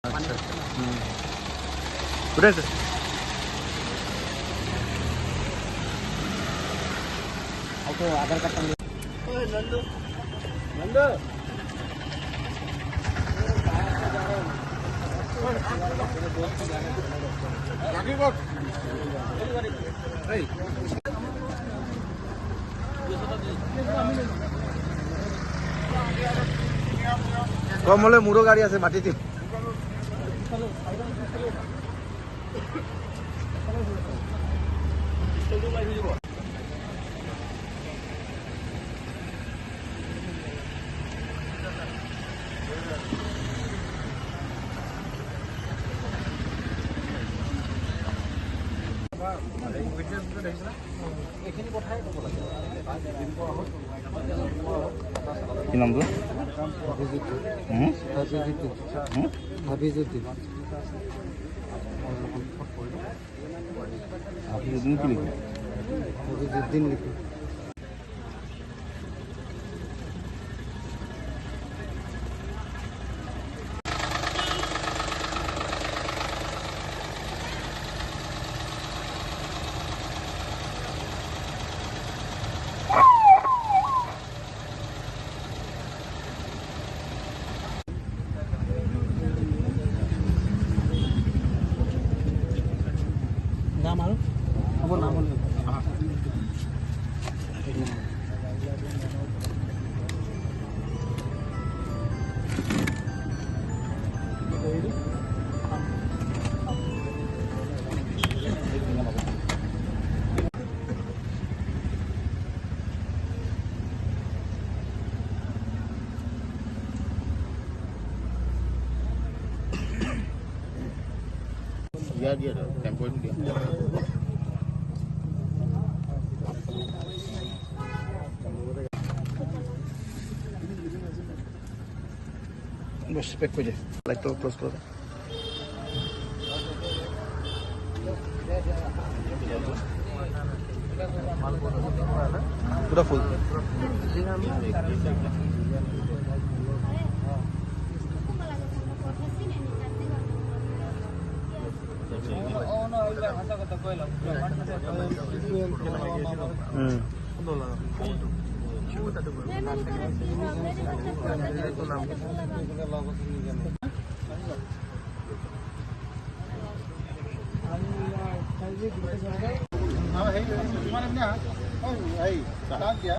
আচ্ছা, উঠেছে। আধাৰ কাৰ্ডটা। কম হলে মোৰো গাড়ী আছে, মাতি দিম। কি নামটো? হাফিজুদ্দিন। হাফিজুদ্দিন কি লিখো? হাফিজুদ্দিন লিখো। নাম আৰু হ'ব, নাম দিয়া দিয়া, টেম্পোটো দিয়া। বস, পেক কৰে দে, লাইটটা ক্লোজ কৰে দে। পুৰা ফুল। হুম।